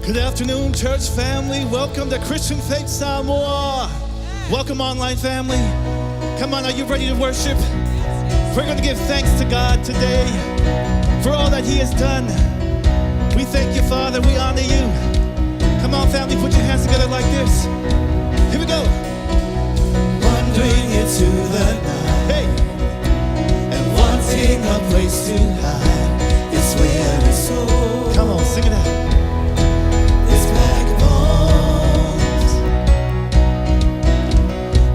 Good afternoon, church family. Welcome to Christian Faith Samoa. Welcome, online family. Come on, are you ready to worship? We're going to give thanks to God today for all that He has done. We thank you, Father. We honor you. Come on, family, put your hands together like this. Here we go. Wandering into the night, hey, and wanting a place to hide this weary soul. Come on, sing it out. This bag of bones.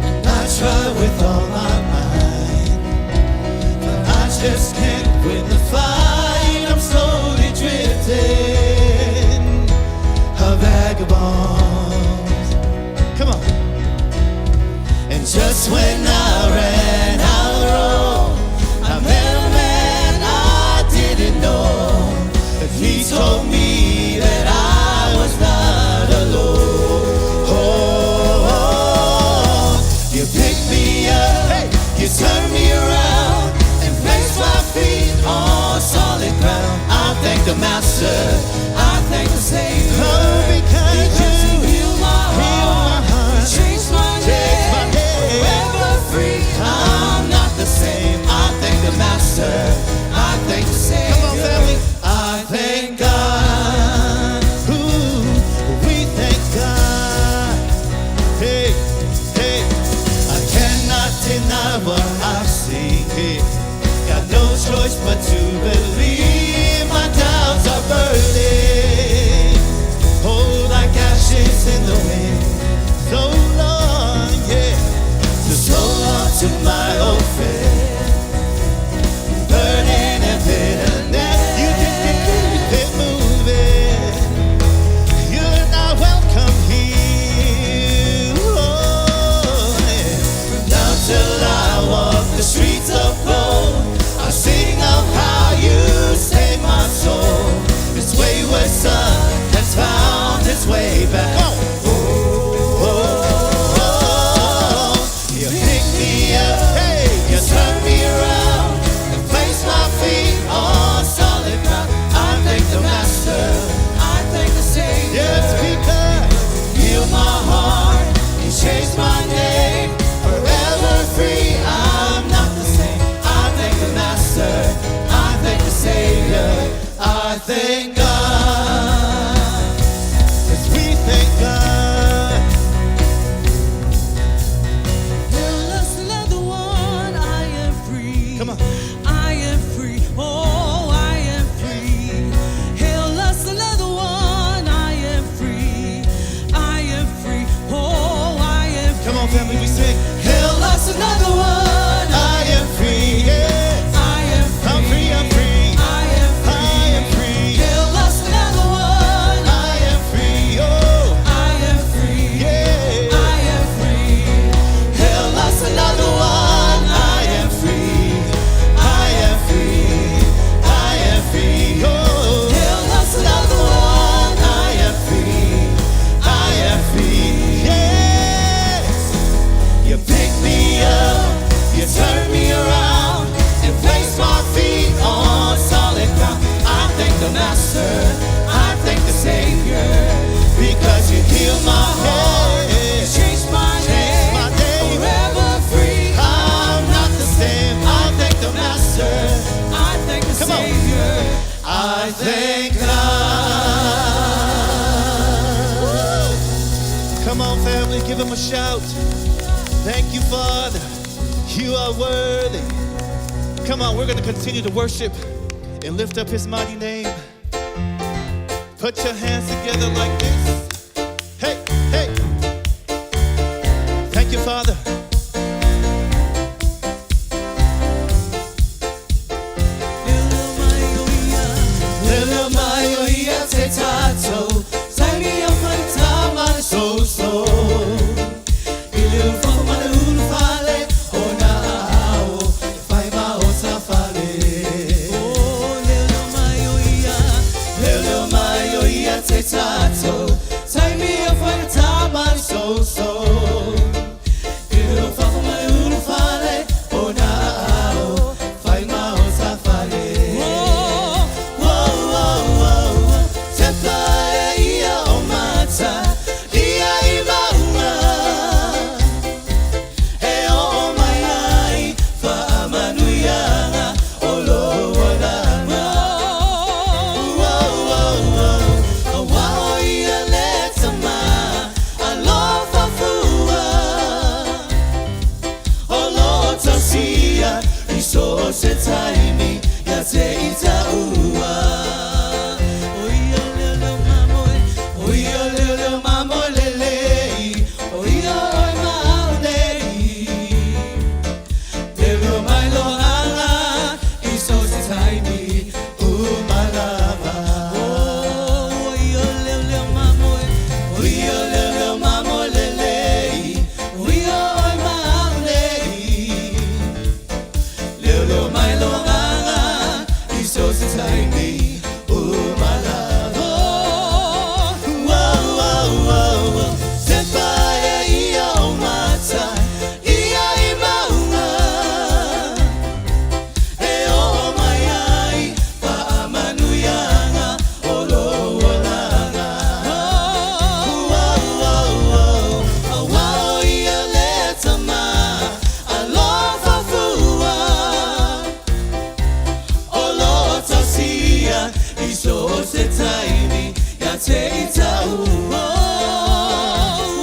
And I try with all my might, but I just can't win the fight. I'm slowly drifting, a vagabond. Come on. And just when I ran out of road, I met a man I didn't know. And he told me that I was not alone. Oh, you picked me up, you turned me around, and placed my feet on solid ground. I thank the Master, I thank the Savior. Oh, because you healed my heart, changed my name, forever free. I'm not the same. I thank the Master, I thank the Savior. Come on, family. I thank God. Ooh, we thank God. Hey, hey. I cannot deny what I've seen. Hey. Got no choice but to believe. My doubts are burning. Oh, like ashes in the wind. So long, yeah. So long to my old friend. Burning and bitterness. You can keep it moving. You're not welcome here. Oh, yeah. From now till I walk the streets of gold, I sing of how you saved my soul. This wayward son has found his way back. Oh, you picked me up, hey, you turned me around, and placed my feet on solid ground. I thank the Master, I thank the Savior. Yes, because healed my heart, He changed my name, forever free. I'm not the same. I thank the Master, I thank the Savior, I thank God. Yes, we thank God. Tell another one, I am free. Come on. I am free. Oh, I am free. Hail us another one. I am free. I am free. Oh, I am free. Come on, family, we sing. Hail us another one. I am free. Yeah. I am free. I'm free, I'm free. I am free. I am free. Hail us another one. I am free. Oh, I am free. yeah. I am free. Hail us another one. I am free. I am free. I am free. Oh, Hail us another one. I am free. I am free. Yes. You pick me up, you turn me around, and place my feet on solid ground. I thank the Master, I thank the Savior, because you healed my heart, you Changed my changed name. my name. Forever free. I'm not the same. I thank the Master. I thank the Come on. Savior. I thank God. Come on, family, give him a shout. Thank you, Father. You are worthy. Come on, we're going to continue to worship and lift up his mighty name. Put your hands together like this. Hey, hey. Thank you, Father. Lele mai o ia te tātou, taimi a whai tā mana so so. I le whafa mana ulu fale, o nā ao, e whai ma o ta fale. Oh, lele mai o ia, lele mai o ia te tātou, taimi a whai tā mana so so. I te i taua. O ia leo leo mamoe, o ia leo leo mamoe lelei, o ia oi maunei. Leo mai lo anga, i so se taimi, umalava. Oh, o ia leo leo mamoe, o ia leo leo mamoe lelei, o ia oi maunei. Leo leo mai lo anga, i so se taimi, umalava. Oh, whoa, whoa, whoa, whoa. Te paia ia o mata, ia i maunga. E o mai ai, whaamanuianga, o lo olanga. Oh, oh, oh, oh, a wao ia le tama, alofa fua. O lo tausia, i so se taimi, ia te i taua.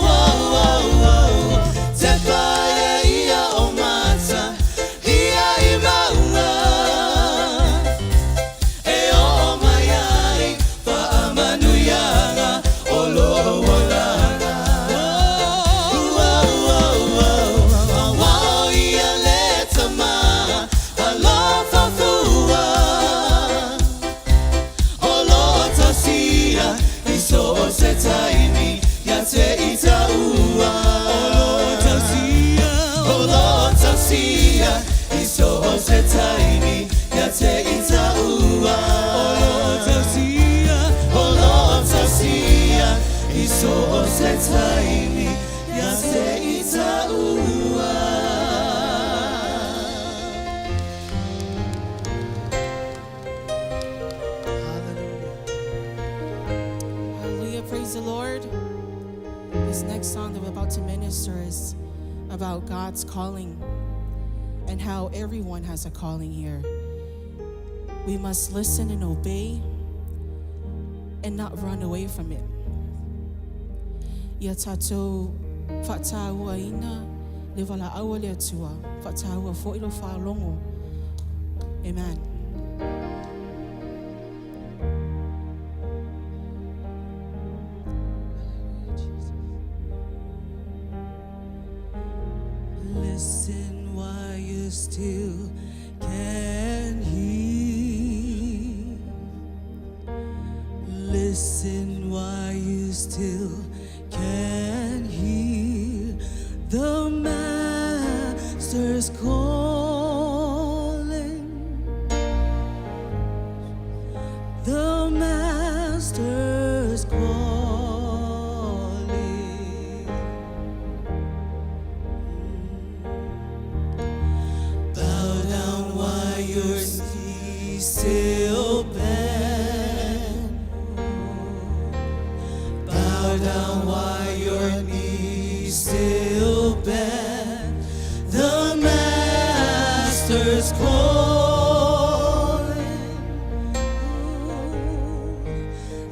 Oh, oh, oh, te paia ia o mata, ia i maunga. E o mai ai, whaamanuianga, o lo olanga. Oh, oh, oh, oh, a wao ia le tama, alofa fua. O lo tausia, i so se taimi, ia te i taua. O lo tausia, o lo tausia, i so se taimi, ia te i taua. O lo tausia, o lo tausia, i so se taimi, ia te i taua. Hallelujah. Hallelujah. Praise the Lord. This next song that we're about to minister is about God's calling and how everyone has a calling here. We must listen and obey and not run away from it. Ia tātou whatāua ina le wala aua le atua, whatāua fo ilo whaalongo. Amen. Listen while you still can hear. Listen while you still can hear. The Master's calling. The Master's calling. Bow down while your knees still bend. Bow down while your knees still bend. The Master's calling.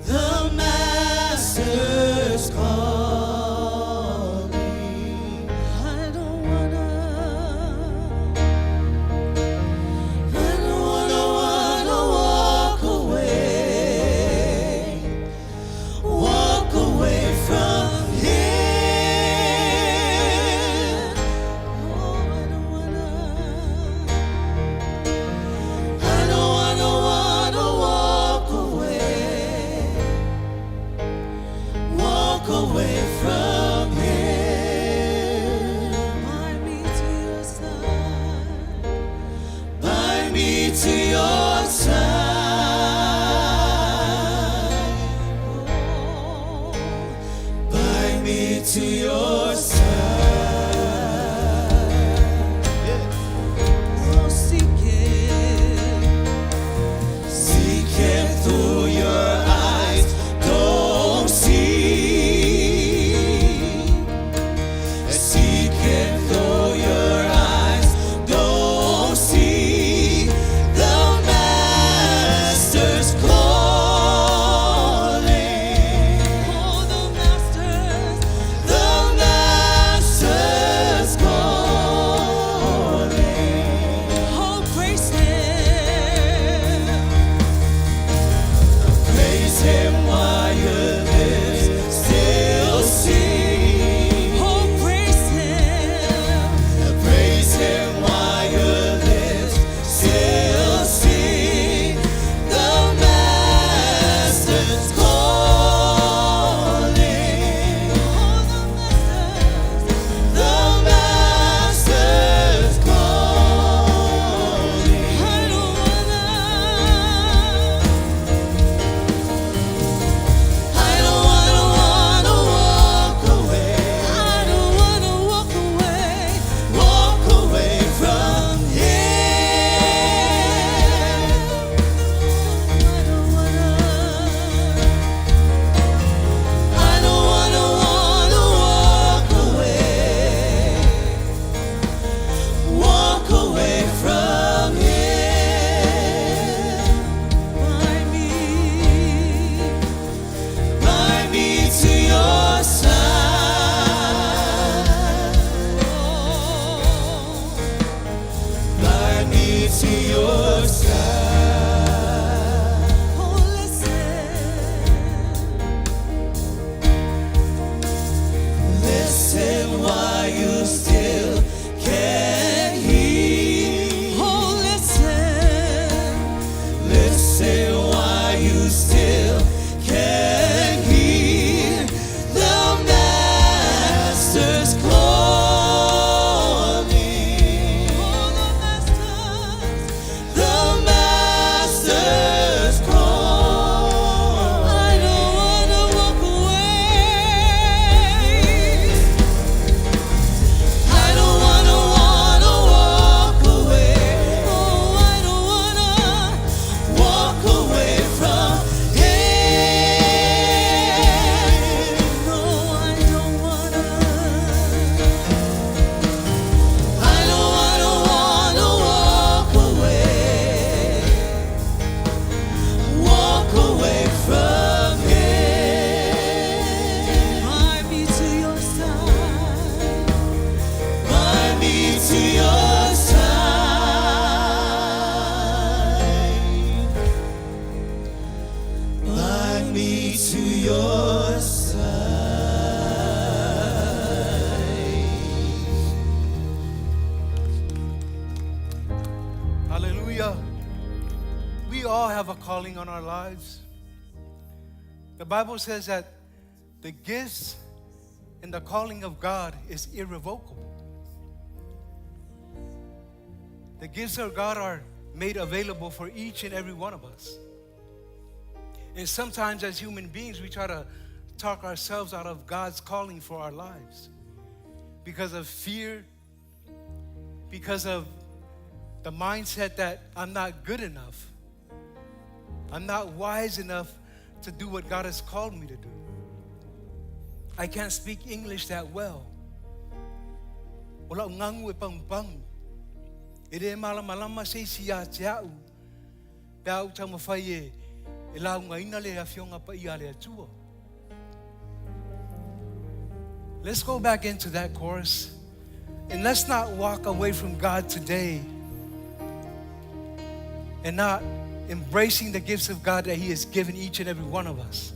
The Master's calling. I don't wanna. I don't wanna, wanna you still can hear the Master's calling. Oh, The Master's call. I don't wanna walk away. I don't wanna wanna walk away. Oh, I don't wanna Walk away from Him. No, I don't wanna. I don't wanna wanna walk away. Walk away from Him. Bind me to your side. Bind me to your side. Bind me to your side. Hallelujah. We all have a calling on our lives. The Bible says that the gifts and the calling of God is irrevocable. The gifts of God are made available for each and every one of us. And sometimes, as human beings, we try to talk ourselves out of God's calling for our lives because of fear, because of the mindset that I'm not good enough. I'm not wise enough to do what God has called me to do. I can't speak English that well. O la'u gagu e pagupagu. E lē malamalama se isi iā te a'u. Pe a ou taumafai e, e laugaina le afioga paia a le Atua. Let's go back into that chorus. And let's not walk away from God today and not embracing the gifts of God that He has given each and every one of us.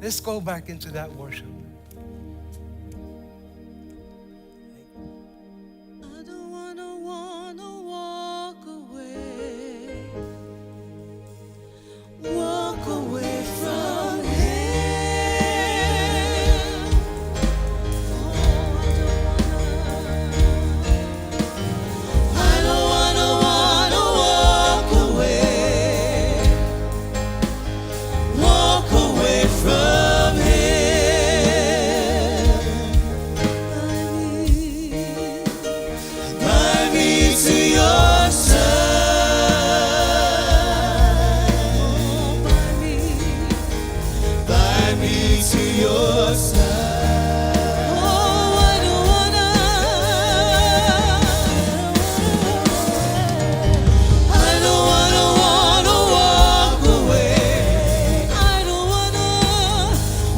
Let's go back into that worship. I don't wanna wanna walk away. Walk away from Him. Oh, I don't wanna. I don't wanna wanna walk away. Walk away from Him. Bind me to your side. Bind me. Bind me to your side. Oh, I don't wanna. I don't wanna wanna walk away. I don't wanna.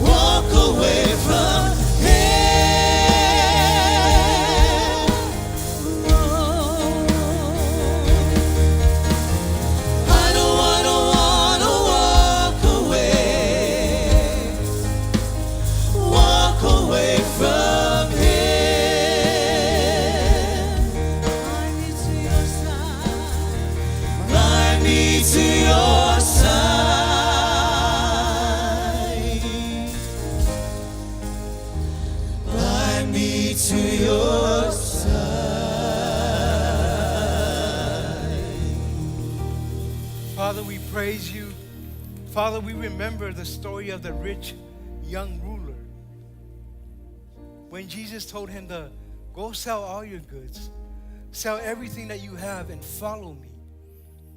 Walk away from Him. I don't wanna wanna walk away. Walk away from Him. Bind me to your side. Bind me to your side. Bind me to your side. Father, we praise you. Father, we remember the story of the rich young ruler. When Jesus told him to go sell all your goods, sell everything that you have, and follow me.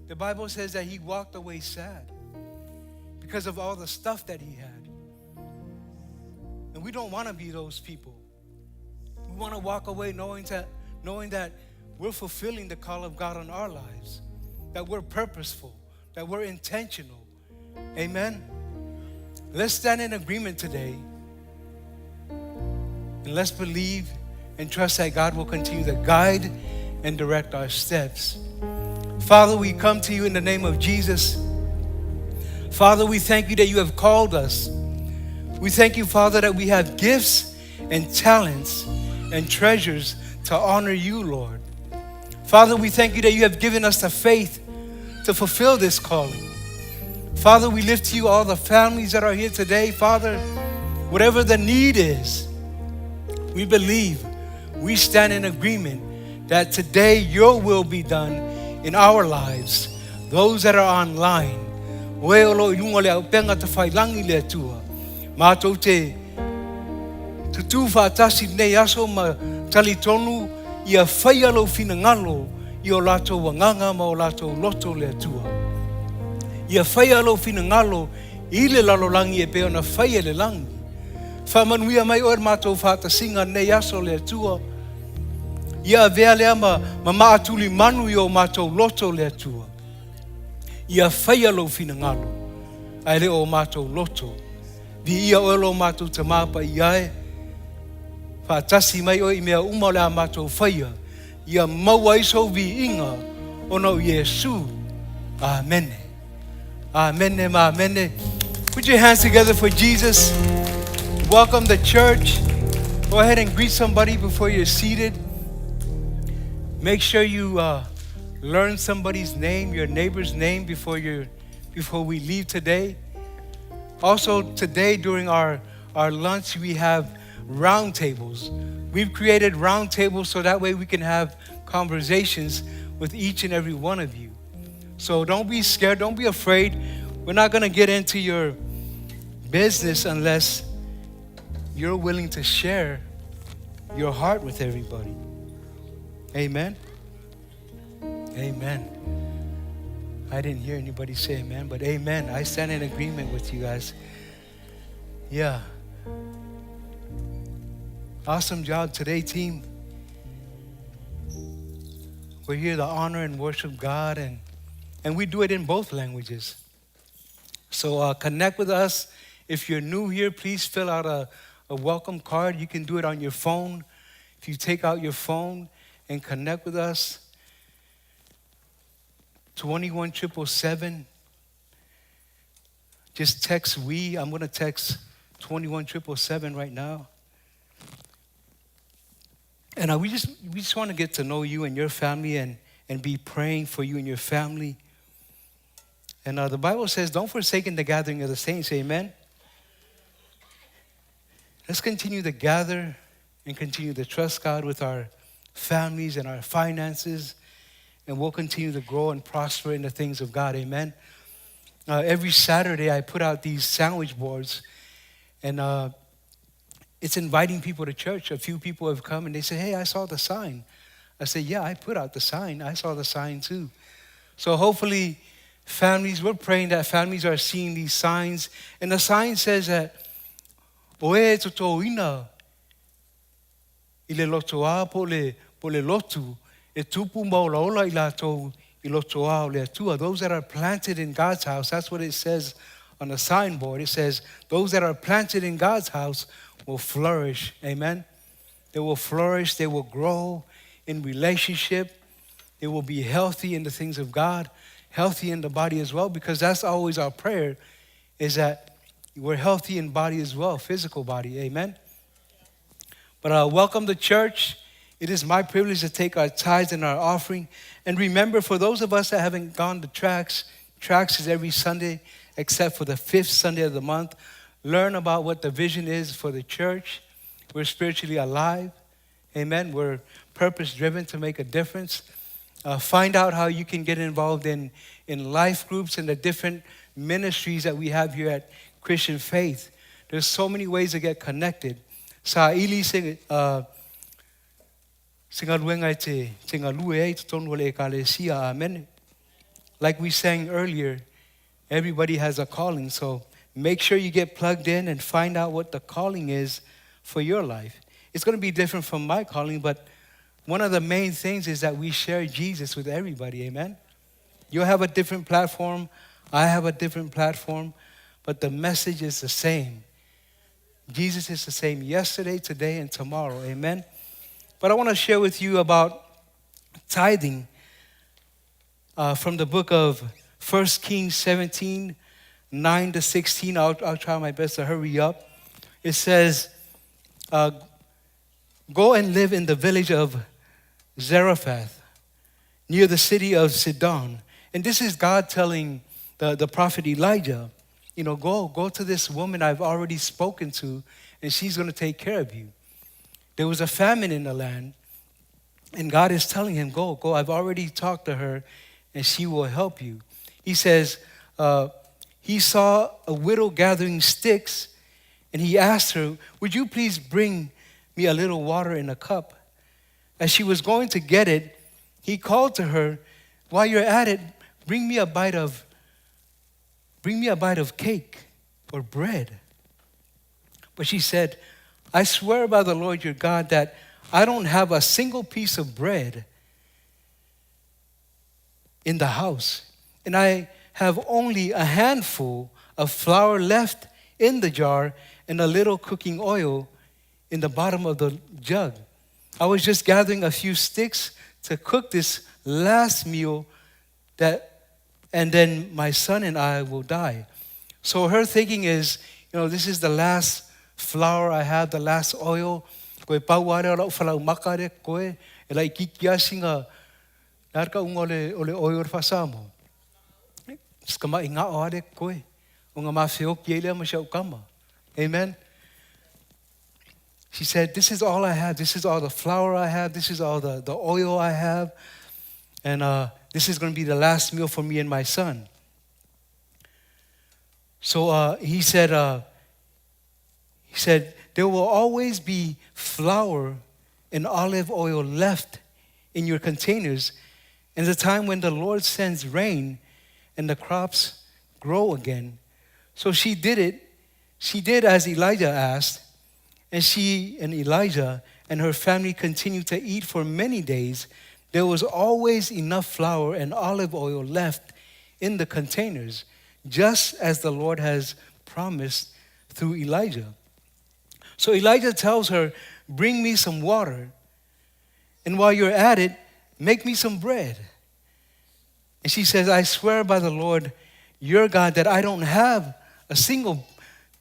The Bible says that he walked away sad because of all the stuff that he had. And we don't want to be those people. We want to walk away knowing that we're fulfilling the call of God on our lives, that we're purposeful, that we're intentional. Amen. Let's stand in agreement today. And let's believe and trust that God will continue to guide and direct our steps. Father, we come to you in the name of Jesus. Father, we thank you that you have called us. We thank you, Father, that we have gifts and talents and treasures to honor you, Lord. Father, we thank you that you have given us the faith to fulfill this calling. Father, we lift to you all the families that are here today. Father, whatever the need is, we believe, we stand in agreement that today your will be done in our lives, those that are online. Oe o lo i lunga o le aupenga tawhailangi le Atua. Mātou te tutū whaatasi nei aso ma talitonu ia whaia lou finagalo i o latou agaga ma o latou loto le Atua. Ia whaia lou finagalo i le lalolagi e pei ona faia i le lagi. Faamanuia mai oe matou faatasiga nei aso le Atua. Ia avea lea ma, ma maatulimanu i o matou loto le Atua. Ia whaia lou finagalo, ae le o matou loto. Viia oe lo matou Tamā Paia e. Faatasi mai oe i mea uma o le a matou faia. Ia maua ai sou viiga ona o Iesu. Amene. Amene ma amene. Put your hands together for Jesus. Welcome the church. Go ahead and greet somebody before you're seated. Make sure you learn somebody's name, your neighbor's name, before we leave today. Also, today during our lunch, we have round tables. We've created round tables so that way we can have conversations with each and every one of you. So don't be scared, don't be afraid. We're not going to get into your business unless you're willing to share your heart with everybody. Amen. Amen. I didn't hear anybody say amen, but amen. I stand in agreement with you guys. Yeah. Awesome job today, team. We're here to honor and worship God, and we do it in both languages. So connect with us. If you're new here, please fill out a welcome card. You can do it on your phone. If you take out your phone and connect with us, 21777. Just text we. I'm going to text 21777 right now. And we just want to get to know you and your family and be praying for you and your family. And the Bible says, don't forsake the gathering of the saints. Amen. Let's continue to gather and continue to trust God with our families and our finances, and we'll continue to grow and prosper in the things of God. Amen. Every Saturday, I put out these sandwich boards, and it's inviting people to church. A few people have come and they say, "Hey, I saw the sign." I say, "Yeah, I put out the sign. I saw the sign too." So hopefully, families, we're praying that families are seeing these signs. And the sign says that, "O e totoina i le lotoa po le lotu, e tupu maolaola i latou i lotoa o le Atua." Those that are planted in God's house, that's what it says on the signboard. It says, those that are planted in God's house will flourish. Amen. They will flourish, they will grow in relationship, they will be healthy in the things of God, healthy in the body as well, because that's always our prayer, is that we're healthy in body as well, physical body. Amen. But welcome to church. It is my privilege to take our tithes and our offering. And remember, for those of us that haven't gone to Tracks, Tracks is every Sunday except for the fifth Sunday of the month. Learn about what the vision is for the church. We're spiritually alive. Amen. We're purpose driven to make a difference. Find out how you can get involved in life groups and the different ministries that we have here at Christian Faith. There's so many ways to get connected. Saili se se galuega e te galue ai totonu o le ekalesia. Amen. Like we sang earlier, everybody has a calling. So make sure you get plugged in and find out what the calling is for your life. It's going to be different from my calling, but one of the main things is that we share Jesus with everybody. Amen. You have a different platform. I have a different platform, but the message is the same. Jesus is the same yesterday, today, and tomorrow. Amen. But I want to share with you about tithing from the book of 1 Kings 17, 9 to 16. I'll try my best to hurry up. It says, "Go and live in the village of Zarephath, near the city of Sidon." And this is God telling the prophet Elijah, you know, go to this woman I've already spoken to, and she's going to take care of you. There was a famine in the land, and God is telling him, go, I've already talked to her, and she will help you. He says, he saw a widow gathering sticks, and he asked her, would you please bring me a little water in a cup? As she was going to get it, he called to her, while you're at it, bring me a bite of, bring me a bite of cake or bread. But she said, I swear by the Lord your God that I don't have a single piece of bread in the house, and I have only a handful of flour left in the jar and a little cooking oil in the bottom of the jug. I was just gathering a few sticks to cook this last meal, and then my son and I will die. So her thinking is, this is the last flour I have, the last oil. Koe pauare o lau whalau makare koe, e lai kiki asinga, narka unga o le oil o le whasamo. Skama i ngā oare koe, o ngā mawheoki e lea ma sia ukama. Amen. She said, this is all I have. This is all the flour I have. This is all the oil I have. And this is going to be the last meal for me and my son. So he said, there will always be flour and olive oil left in your containers in the time when the Lord sends rain and the crops grow again. So she did it. She did as Elijah asked. And she and Elijah and her family continued to eat for many days. There was always enough flour and olive oil left in the containers, just as the Lord has promised through Elijah. So Elijah tells her, bring me some water, and while you're at it, make me some bread. And she says, I swear by the Lord your God that I don't have a single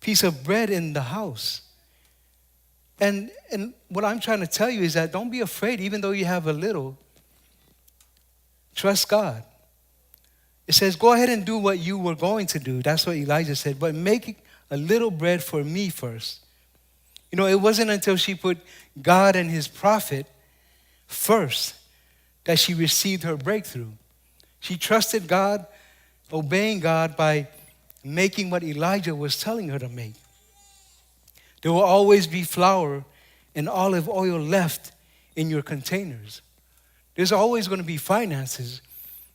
piece of bread in the house. And what I'm trying to tell you is that don't be afraid, even though you have a little. Trust God. It says, go ahead and do what you were going to do. That's what Elijah said. But make a little bread for me first. It wasn't until she put God and his prophet first that she received her breakthrough. She trusted God, obeying God by making what Elijah was telling her to make. There will always be flour and olive oil left in your containers. There's always going to be finances.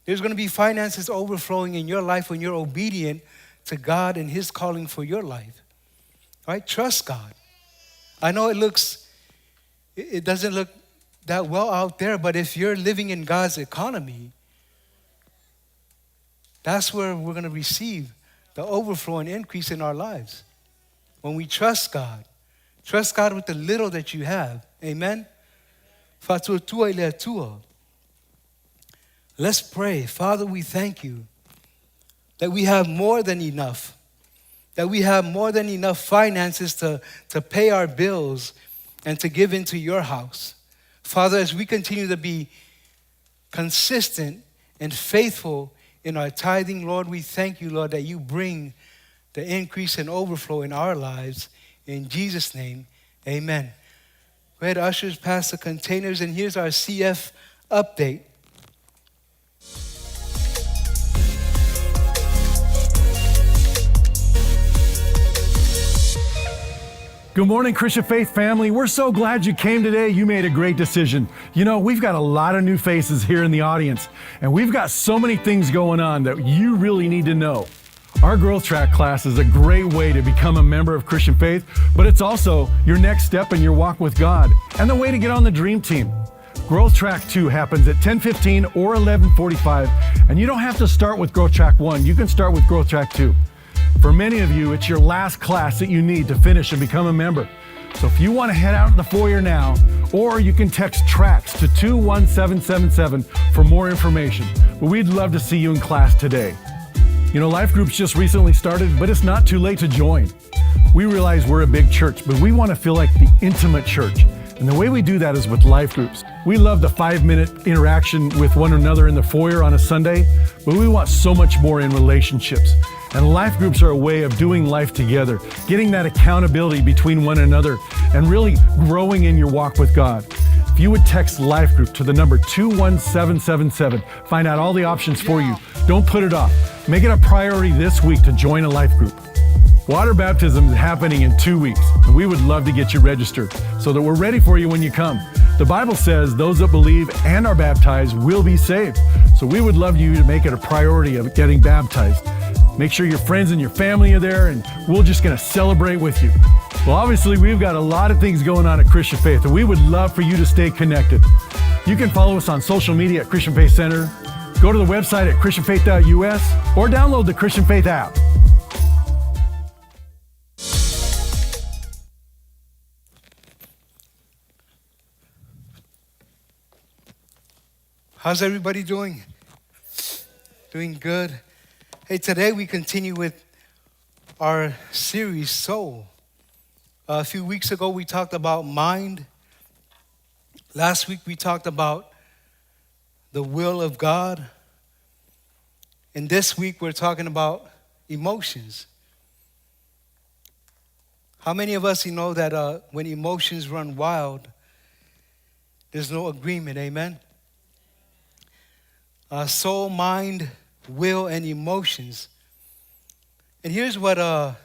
There's going to be finances overflowing in your life when you're obedient to God and his calling for your life. Right? Trust God. I know it doesn't look that well out there, but if you're living in God's economy, that's where we're going to receive the overflow and increase in our lives. When we trust God, trust God with the little that you have. Amen? Fa'atuatua i le Atua. Let's pray. Father, we thank you that we have more than enough, that we have more than enough finances to pay our bills and to give into your house. Father, as we continue to be consistent and faithful in our tithing, Lord, we thank you, Lord, that you bring the increase and overflow in our lives. In Jesus' name, amen. Go ahead, ushers, pass the containers, and here's our CF update. Good morning, Christian Faith family. We're so glad you came today. You made a great decision. We've got a lot of new faces here in the audience, and we've got so many things going on that you really need to know. Our Growth Track class is a great way to become a member of Christian Faith, but it's also your next step in your walk with God and the way to get on the dream team. Growth Track 2 happens at 10:15 or 11:45, and you don't have to start with Growth Track 1. You can start with Growth Track 2. For many of you, it's your last class that you need to finish and become a member. So if you want to head out in the foyer now, or you can text TRACKS to 21777 for more information. But we'd love to see you in class today. Life Groups just recently started, but it's not too late to join. We realize we're a big church, but we want to feel like the intimate church. And the way we do that is with life groups. We love the 5-minute interaction with one another in the foyer on a Sunday, but we want so much more in relationships. And life groups are a way of doing life together, getting that accountability between one another, and really growing in your walk with God. If you would text Life Group to the number 21777, find out all the options for you. Don't put it off. Make it a priority this week to join a life group. Water baptism is happening in 2 weeks, and we would love to get you registered so that we're ready for you when you come. The Bible says those that believe and are baptized will be saved. So we would love you to make it a priority of getting baptized. Make sure your friends and your family are there, and we're just going to celebrate with you. Well, obviously, we've got a lot of things going on at Christian Faith, and we would love for you to stay connected. You can follow us on social media at Christian Faith Center, go to the website at christianfaith.us, or download the Christian Faith app. How's everybody doing? Doing good. Hey, today we continue with our series, Soul. A few weeks ago, we talked about mind. Last week, we talked about the will of God. And this week, we're talking about emotions. How many of us know that when emotions run wild, there's no agreement, amen? Soul, mind, will, and emotions. And here's what the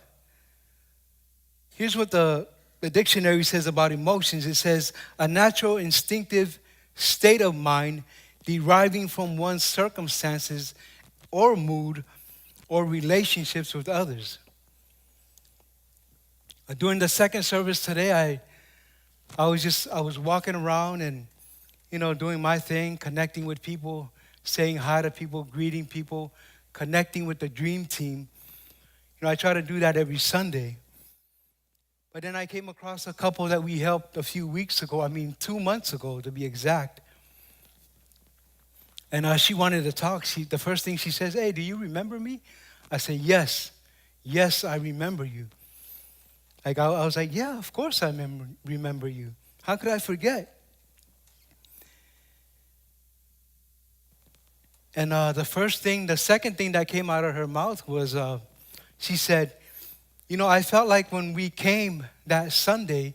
dictionary says about emotions. It says, a natural instinctive state of mind deriving from one's circumstances or mood or relationships with others. During the second service today, I was walking around and, doing my thing, connecting with people, saying hi to people, greeting people, connecting with the dream team. I try to do that every Sunday. But then I came across a couple that we helped a few weeks ago, 2 months ago to be exact. And she wanted to talk. The first thing she says, "Hey, do you remember me?" I said, "Yes. Yes, I remember you." I was like, "Yeah, of course I remember you. How could I forget?" And the second thing that came out of her mouth was, she said, "I felt like when we came that Sunday,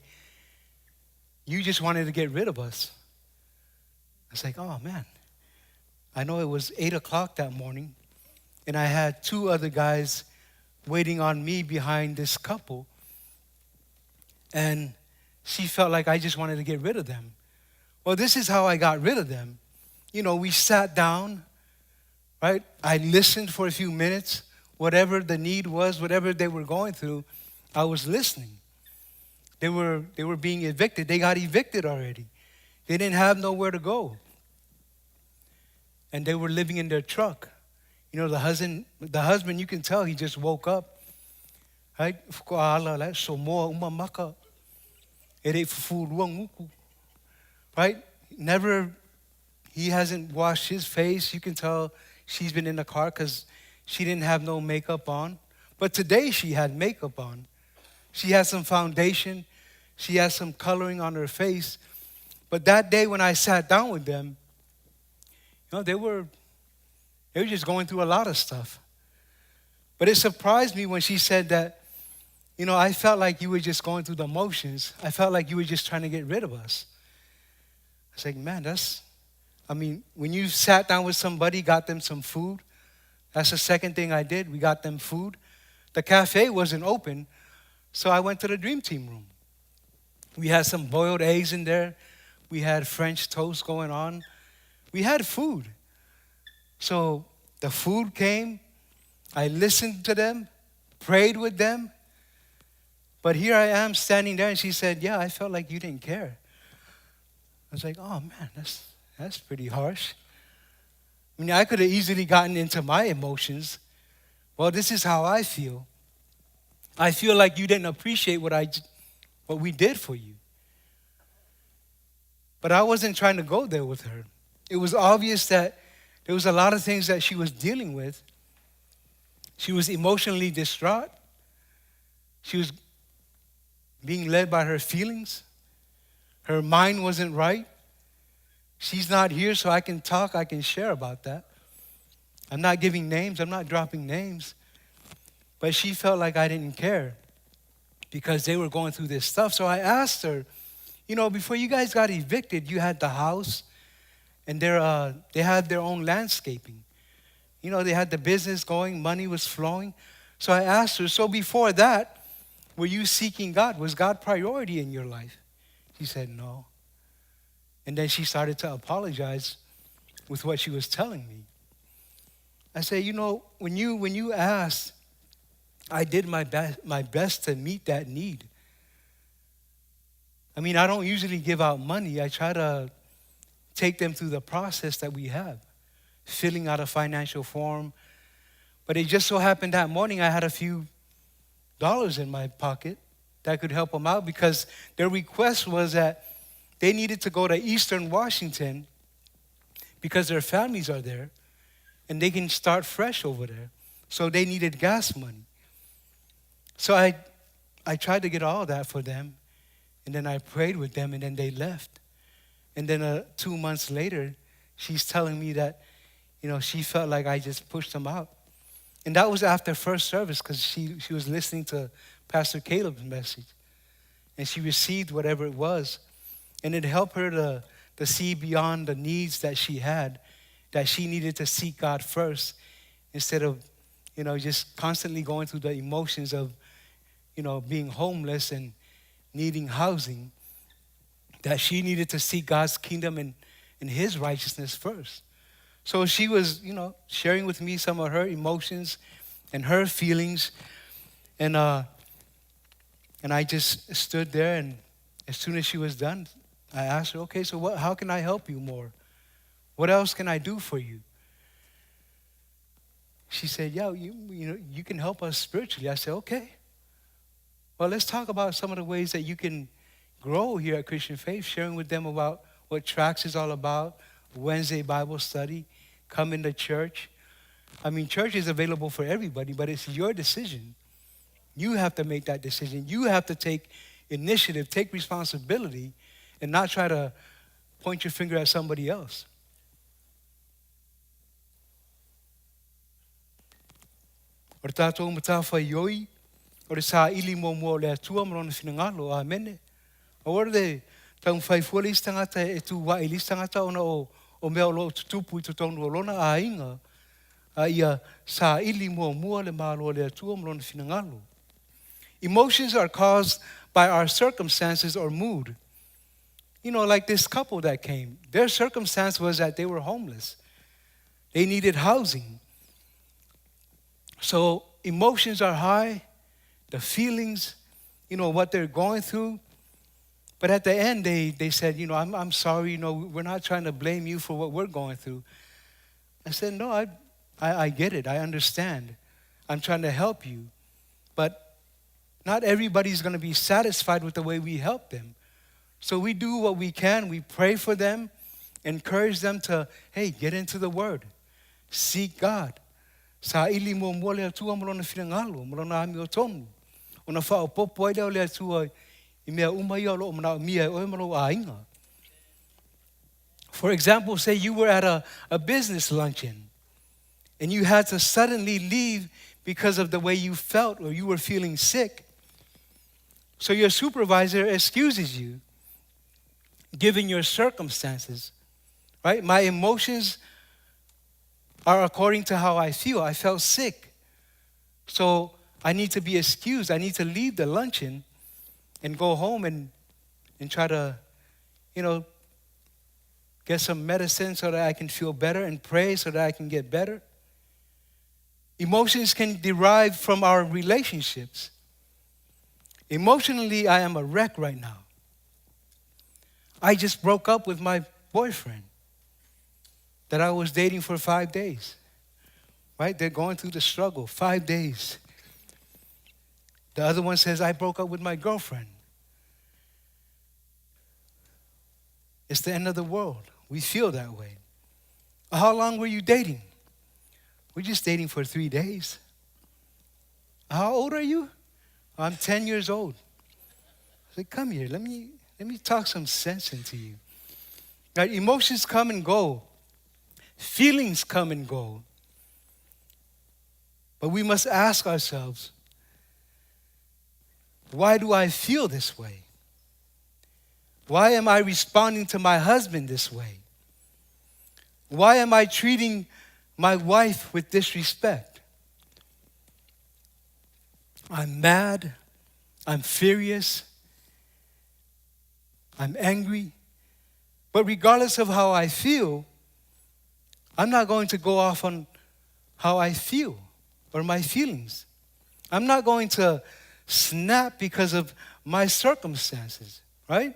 you just wanted to get rid of us." I was like, oh, man. I know it was 8 o'clock that morning, and I had 2 other guys waiting on me behind this couple. And she felt like I just wanted to get rid of them. Well, this is how I got rid of them. We sat down, right? I listened for a few minutes. Whatever the need was, whatever they were going through, I was listening. They were being evicted. They got evicted already. They didn't have nowhere to go. And they were living in their truck. The husband, you can tell he just woke up. Right? Right? Never, he hasn't washed his face. You can tell she's been in the car because she didn't have no makeup on. But today she had makeup on. She had some foundation. She had some coloring on her face. But that day when I sat down with them, they were just going through a lot of stuff. But it surprised me when she said that, I felt like you were just going through the motions. I felt like you were just trying to get rid of us. I was like, man, when you sat down with somebody, got them some food, that's the second thing I did. We got them food. The cafe wasn't open, so I went to the Dream Team room. We had some boiled eggs in there. We had French toast going on. We had food. So the food came. I listened to them, prayed with them. But here I am standing there, and she said, "Yeah, I felt like you didn't care." I was like, oh, man, that's pretty harsh. I could have easily gotten into my emotions. Well, this is how I feel. I feel like you didn't appreciate what we did for you. But I wasn't trying to go there with her. It was obvious that there was a lot of things that she was dealing with. She was emotionally distraught. She was being led by her feelings. Her mind wasn't right. She's not here, so I can talk, I can share about that. I'm not giving names, I'm not dropping names. But she felt like I didn't care because they were going through this stuff. So I asked her, you know, before you guys got evicted, you had the house and they had their own landscaping. You know, they had the business going, money was flowing. So I asked her, so before that, were you seeking God? Was God priority in your life? She said, no. And then she started to apologize with what she was telling me. I said, you know, when you asked, I did my best to meet that need. I mean, I don't usually give out money. I try to take them through the process that we have, filling out a financial form. But it just so happened that morning I had a few dollars in my pocket that could help them out because their request was that they needed to go to Eastern Washington because their families are there and they can start fresh over there. So they needed gas money. So I tried to get all that for them, and then I prayed with them, and then they left. And then 2 months later, she's telling me that, you know, she felt like I just pushed them out. And that was after first service because she was listening to Pastor Caleb's message. And she received whatever it was. And it helped her to see beyond the needs that she had, that she needed to seek God first instead of, you know, just constantly going through the emotions of, you know, being homeless and needing housing, that she needed to seek God's kingdom and his righteousness first. So she was, you know, sharing with me some of her emotions and her feelings. And I just stood there, and as soon as she was done, I asked her, okay, so how can I help you more? What else can I do for you? She said, yeah, you know, you can help us spiritually. I said, okay. Well, let's talk about some of the ways that you can grow here at Christian Faith, sharing with them about what Tracts is all about, Wednesday Bible study, come into church. I mean, church is available for everybody, but it's your decision. You have to make that decision. You have to take initiative, take responsibility, and not try to point your finger at somebody else. O te tātou matawhai ioi, o te sā ili mua mua o le atua marona whinangalo, amene. O ora te taumwhai fuale isi tangata e tū wā ili isi tangata ona o mea o lo tutupu i te tonu o lona a inga, a ia sā ili mua mua le malo o le atua marona whinangalo. Emotions are caused by our circumstances or mood. You know, like this couple that came, their circumstance was that they were homeless. They needed housing. So emotions are high, the feelings, you know, what they're going through. But at the end, they said, you know, I'm sorry, you know, we're not trying to blame you for what we're going through. I said, no, I get it. I understand. I'm trying to help you. But not everybody's going to be satisfied with the way we help them. So we do what we can. We pray for them, encourage them to, hey, get into the Word. Seek God. Sa ili mo mua le atua mo lona whinangalo, mo lona ami o tonu. Ona whaopopo ai leo le atua i mea uma ia o loo manao mia e oe ma lou āinga. For example, say you were at a business luncheon and you had to suddenly leave because of the way you felt or you were feeling sick. So your supervisor excuses you, given your circumstances, right? My emotions are according to how I feel. I felt sick. So I need to be excused. I need to leave the luncheon and go home and try to, you know, get some medicine so that I can feel better and pray so that I can get better. Emotions can derive from our relationships. Emotionally, I am a wreck right now. I just broke up with my boyfriend that I was dating for 5 days. Right? They're going through the struggle, 5 days. The other one says, I broke up with my girlfriend. It's the end of the world. We feel that way. How long were you dating? We're just dating for 3 days. How old are you? I'm 10 years old. I said, come here, let me talk some sense into you. Right? Emotions come and go. Feelings come and go. But we must ask ourselves, why do I feel this way? Why am I responding to my husband this way? Why am I treating my wife with disrespect? I'm mad. I'm furious. I'm angry. But regardless of how I feel, I'm not going to go off on how I feel or my feelings. I'm not going to snap because of my circumstances, right?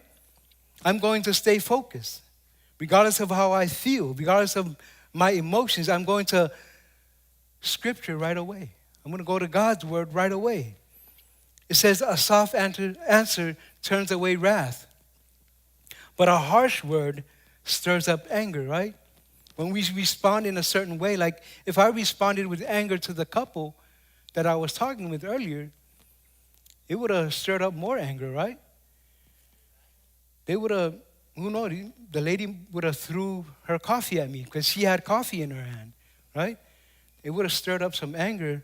I'm going to stay focused. Regardless of how I feel, regardless of my emotions, I'm going to Scripture right away. I'm going to go to God's word right away. It says a soft answer turns away wrath, but a harsh word stirs up anger, right? When we respond in a certain way, like if I responded with anger to the couple that I was talking with earlier, it would have stirred up more anger, right? They would have, who knows, the lady would have threw her coffee at me because she had coffee in her hand, right? It would have stirred up some anger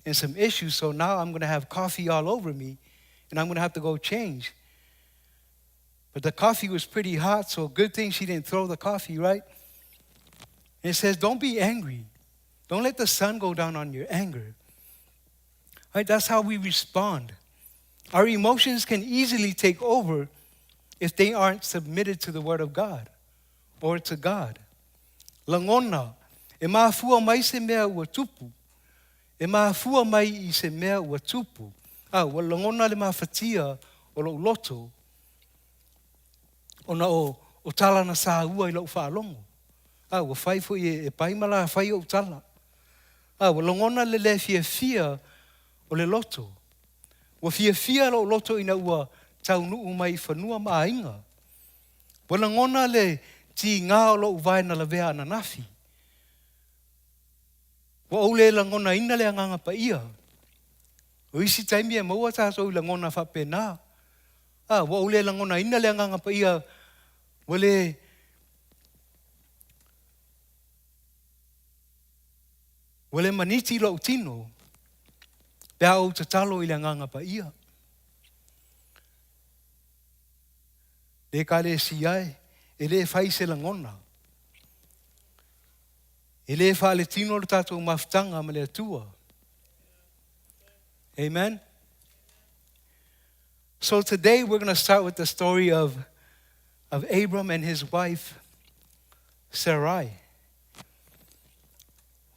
and some issues, so now I'm going to have coffee all over me and I'm going to have to go change. But the coffee was pretty hot, so good thing she didn't throw the coffee, right? And it says, don't be angry. Don't let the sun go down on your anger. Right? That's how we respond. Our emotions can easily take over if they aren't submitted to the Word of God or to God. Lagona, e mafua mai se mea ua tupu. E mafua mai i se mea ua tupu. Ah, ua lagona le mafatia o lou loto. Ona o tala na saua i lou faalogo. Ah, ua fai foi e pai ma la fai o tala. Ah, ua lagona le le fiafia o le loto. Ua fiafia lou loto ina ua taunuu mai i fanua ma aiga. Ua lagona le tigā o lou vae na lavea ananafi. Ua ou le lagonaina le agaga paia. O isi taimi e maua tatou i lagona faapena. Ah, ua ou le lagonaina le agaga paia. Ua le ua le maniti lou tino. Pe a ou tatalo i le agaga paia. Le ekalesia e, e le fai se lagona. E le faaletino le tatou mafutaga ma le Atua. Amen. So today we're going to start with the story of Abram and his wife, Sarai.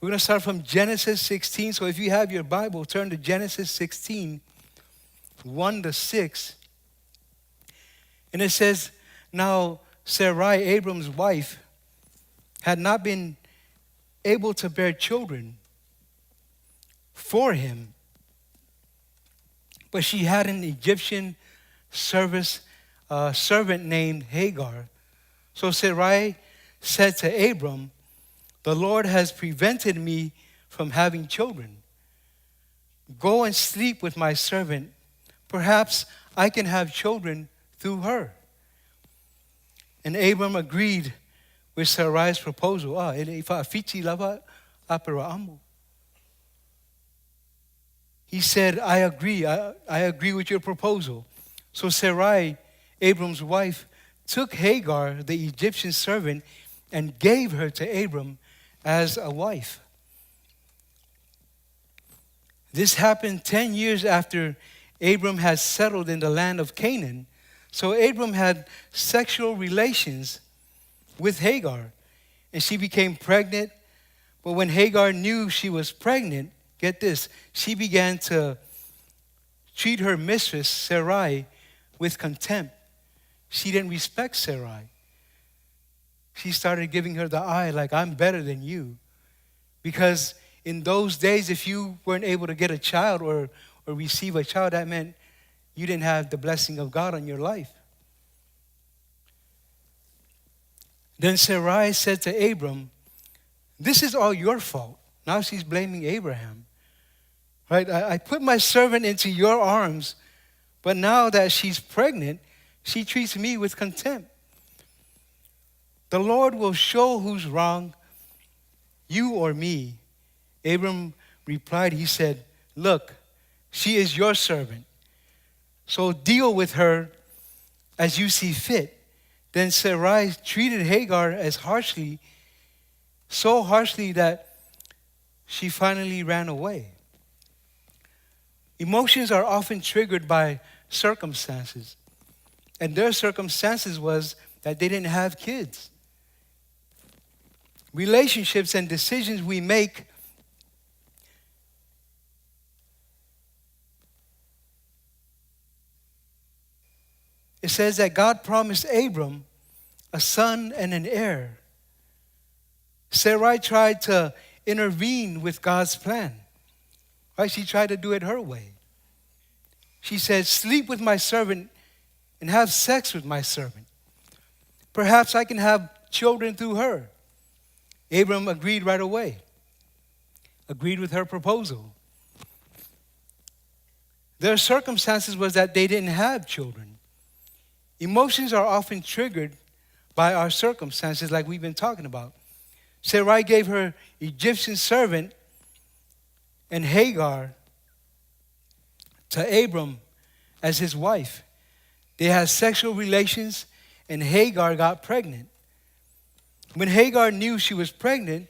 We're going to start from Genesis 16. So if you have your Bible, turn to Genesis 16, 1 to 6. And it says, Now Sarai, Abram's wife, had not been able to bear children for him, but she had an Egyptian servant named Hagar. So Sarai said to Abram, The Lord has prevented me from having children. Go and sleep with my servant. Perhaps I can have children through her. And Abram agreed with Sarai's proposal. Ah, e le i faafiti lava Aperaamo. He said, I agree. I agree with your proposal. So Sarai, Abram's wife, took Hagar, the Egyptian servant, and gave her to Abram as a wife. This happened 10 years after Abram had settled in the land of Canaan. So Abram had sexual relations with Hagar, and she became pregnant. But when Hagar knew she was pregnant, get this, she began to treat her mistress, Sarai, with contempt. She didn't respect Sarai. She started giving her the eye like, I'm better than you. Because in those days, if you weren't able to get a child or receive a child, that meant you didn't have the blessing of God on your life. Then Sarai said to Abram, This is all your fault. Now she's blaming Abraham. Right? I put my servant into your arms, but now that she's pregnant, she treats me with contempt. The Lord will show who's wrong, you or me. Abram replied, he said, Look, she is your servant. So deal with her as you see fit. Then Sarai treated Hagar as harshly, so harshly that she finally ran away. Emotions are often triggered by circumstances. And their circumstances was that they didn't have kids. Relationships and decisions we make it says that God promised Abram a son and an heir. Sarai tried to intervene with God's plan. Right? She tried to do it her way. She said, Sleep with my servant and have sex with my servant. Perhaps I can have children through her. Abram agreed right away, agreed with her proposal. Their circumstances was that they didn't have children. Emotions are often triggered by our circumstances, like we've been talking about. Sarai gave her Egyptian servant and Hagar to Abram as his wife. They had sexual relations, and Hagar got pregnant. When Hagar knew she was pregnant,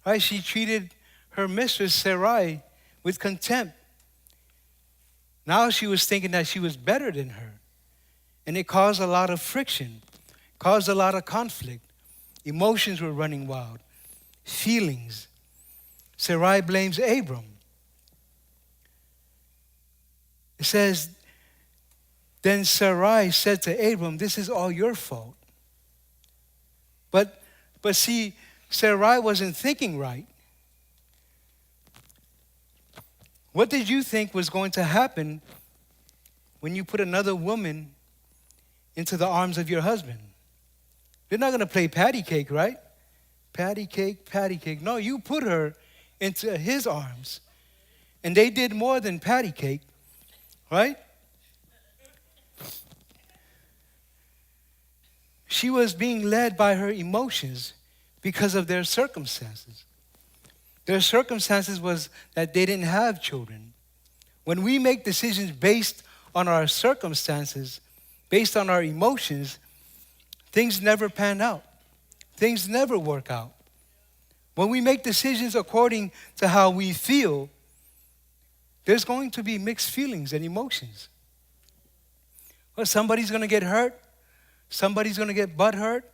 right, she treated her mistress Sarai with contempt. Now she was thinking that she was better than her. And it caused a lot of friction, caused a lot of conflict. Emotions were running wild, feelings. Sarai blames Abram. It says, Then Sarai said to Abram, This is all your fault. But see, Sarai wasn't thinking right. What did you think was going to happen when you put another woman into the arms of your husband? They're not going to play patty cake, right? Patty cake, patty cake. No, you put her into his arms. And they did more than patty cake, right? She was being led by her emotions because of their circumstances. Their circumstances was that they didn't have children. When we make decisions based on our circumstances, based on our emotions, things never pan out. Things never work out. When we make decisions according to how we feel, there's going to be mixed feelings and emotions. Well, somebody's going to get hurt. Somebody's going to get butt hurt.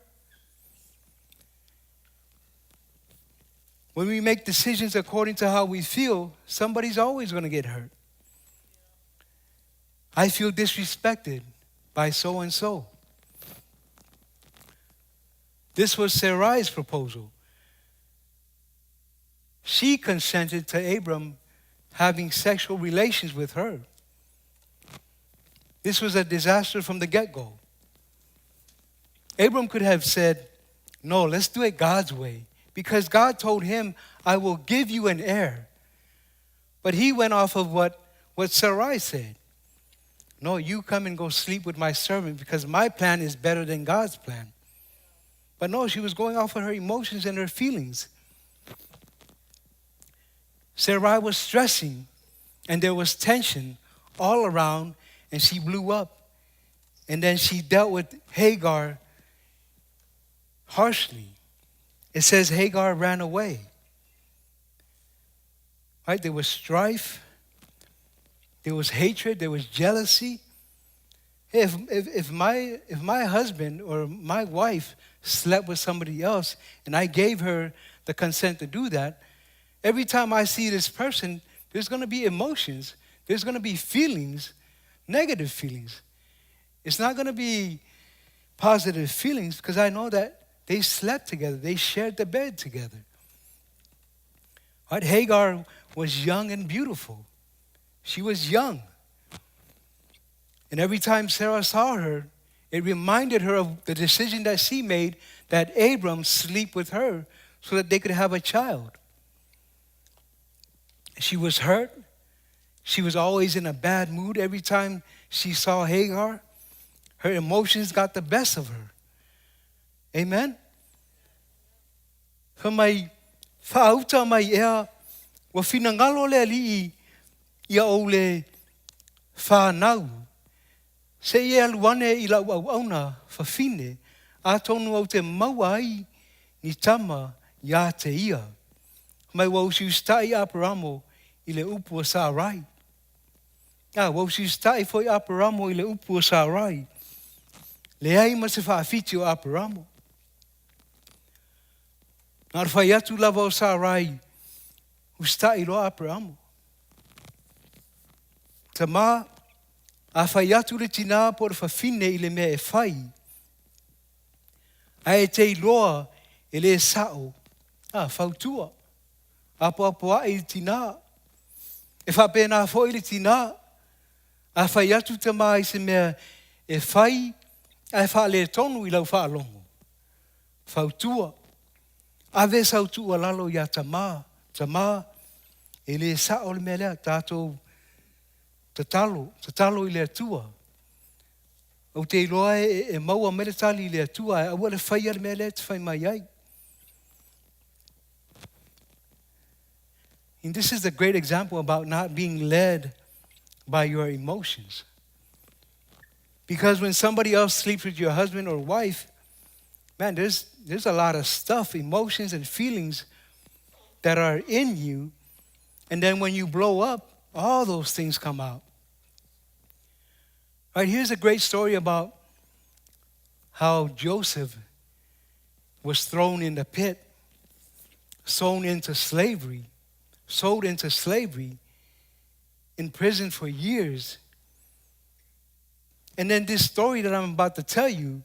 When we make decisions according to how we feel, somebody's always going to get hurt. I feel disrespected by so-and-so. This was Sarai's proposal. She consented to Abram having sexual relations with her. This was a disaster from the get-go. Abram could have said, No, let's do it God's way. Because God told him, I will give you an heir. But he went off of what Sarai said. No, you come and go sleep with my servant because my plan is better than God's plan. But no, she was going off of her emotions and her feelings. Sarai was stressing, and there was tension all around, and she blew up. And then she dealt with Hagar harshly. It says Hagar ran away. Right? There was strife. There was hatred. There was jealousy. If my husband or my wife slept with somebody else and I gave her the consent to do that, every time I see this person, there's going to be emotions. There's going to be feelings, negative feelings. It's not going to be positive feelings because I know that they slept together. They shared the bed together. Right? Hagar was young and beautiful. She was young. And every time Sarah saw her, it reminded her of the decision that she made that Abram sleep with her so that they could have a child. She was hurt. She was always in a bad mood every time she saw Hagar. Her emotions got the best of her. Amen? Fai mai, Faauta mai ea, ua finagalo le Alii ia ou le fanau, se i e alu ane i lau auauna fafine, atonu ou te maua ai ni tama ia te ia. Mai ua usiusitaʻi Aperamo i le upu a Sarai. A, ua usiusitaʻi foi Aperamo i le upu a Sarai. Leai ma se faafiti o Aperamo. Na o le fai atu lava o Sarai, usitaʻi loa Aperamo. Tamā, a fai atu le tinā po o le fafine i le mea e fai, ae e te iloa e le sa'o, a, fautua, apoapoaʻi i le tinā. E faapena foi le tinā, a fai atu tamā i se mea e fai ae faaletonu i lau faalogo, fautua, ave sau tuualalo iā tamā, tamā, e le sa'o le mea lea, tatou tatalo, tatalo i le Atua. Ou te iloa e, e maua mai le tali i le Atua, ae aua le faia le mea lea e te fai mai ai. And this is a great example about not being led by your emotions. Because when somebody else sleeps with your husband or wife, man, there's, there's a lot of stuff, emotions, and feelings that are in you. And then when you blow up, all those things come out. All right, here's a great story about how Joseph was thrown in the pit, sown into slavery, sold into slavery, in prison for years. And then this story that I'm about to tell you,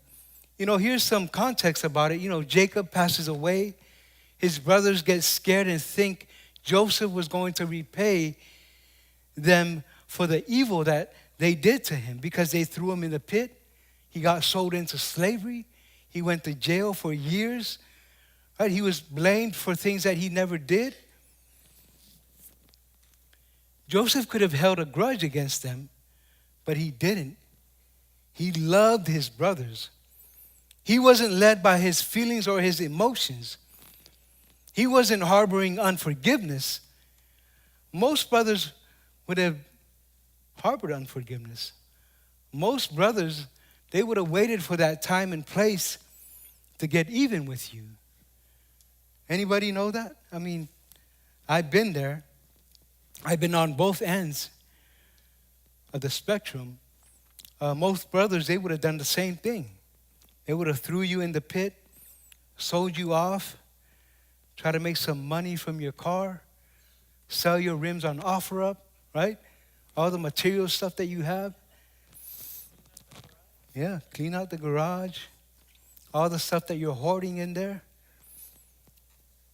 you know, here's some context about it. You know, Jacob passes away. His brothers get scared and think Joseph was going to repay them for the evil that they did to him because they threw him in the pit. He got sold into slavery. He went to jail for years. Right? He was blamed for things that he never did. Joseph could have held a grudge against them, but he didn't. He loved his brothers. He wasn't led by his feelings or his emotions. He wasn't harboring unforgiveness. Most brothers would have harbored unforgiveness. Most brothers, they would have waited for that time and place to get even with you. Anybody know that? I mean, I've been there. I've been on both ends of the spectrum. Most brothers, they would have done the same thing. They would have threw you in the pit, sold you off, try to make some money from your car, sell your rims on OfferUp, right? All the material stuff that you have. Yeah, clean out the garage, all the stuff that you're hoarding in there.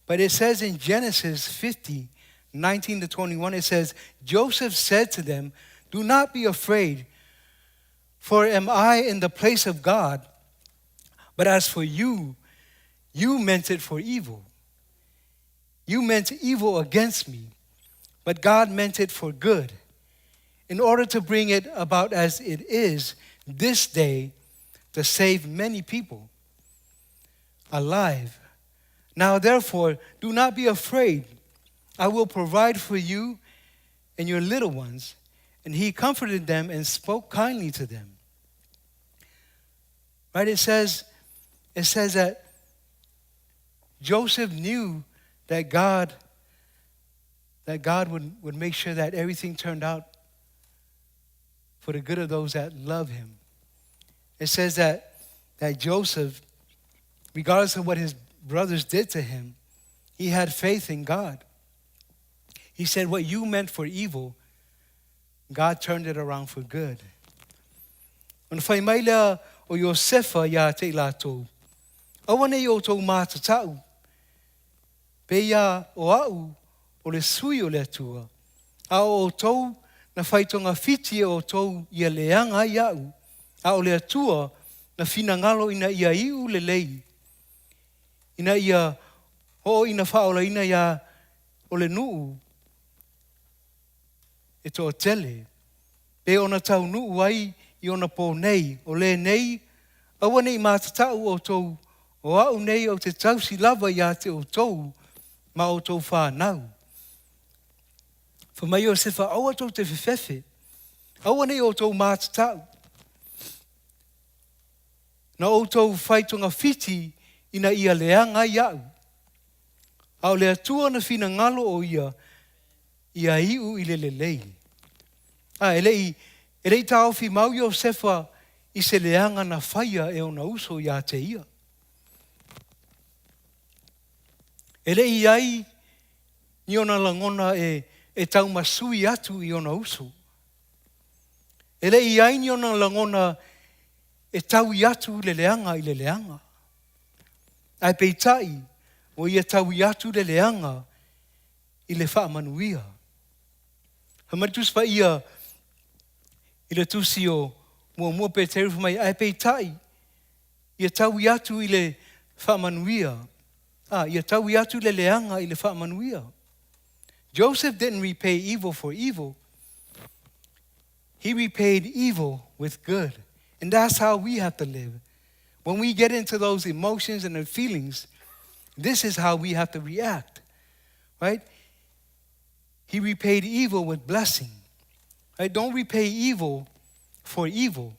But it says in Genesis 50, 19 to 21, it says, Joseph said to them, Do not be afraid, for am I in the place of God? But as for you, you meant it for evil. You meant evil against me, but God meant it for good, in order to bring it about as it is this day to save many people alive. Now, therefore, do not be afraid. I will provide for you and your little ones. And he comforted them and spoke kindly to them. Right? It says, it says that Joseph knew that God that God would, would make sure that everything turned out for the good of those that love him. It says that, that Joseph, regardless of what his brothers did to him, he had faith in God. He said, What you meant for evil, God turned it around for good. Ona fai mai lea o Iosefa ia te i latou, Aua nei outou matatau, pei o au o le sui o le Atua, a o outou na fai togafiti e outou ia leaga ai au, a o le Atua na finagalo ina ia iu lelei, ina ia oo ina faaolaina ia o le nuu e toatele, pe ona taunuu ai i onapō nei, o lenei, aua nei matatau outou O a'u nei ou te tausi lava iā te outou ma outou fanau. Fai mai Iosefa, Aua tou te fefefe, aua ne i outou matatau. Na outou fai togafiti ina ia leaga ai a'u. A o le Atua na finagalo o ia ia iu i le lelei. A e le i e le i taofi mau Iosefa i se leaga na faia e ona uso iā te ia. E le i ai ni ona lagona e e taumasui atu i ona uso. E le i ai ni ona lagona e taui atu le leaga i le leaga. Ae peitai, ua ia taui atu le leaga i le faamanuia. Fai mai le Tusi Paia i le tusi o Muamua Peteru fai mai, ae peitai, ia taui atu i le faamanuia, a, ia taui atu le leaga i le faamanuia. Joseph didn't repay evil for evil. He repaid evil with good. And that's how we have to live. When we get into those emotions and the feelings, this is how we have to react, right? He repaid evil with blessing. Right? Don't repay evil for evil.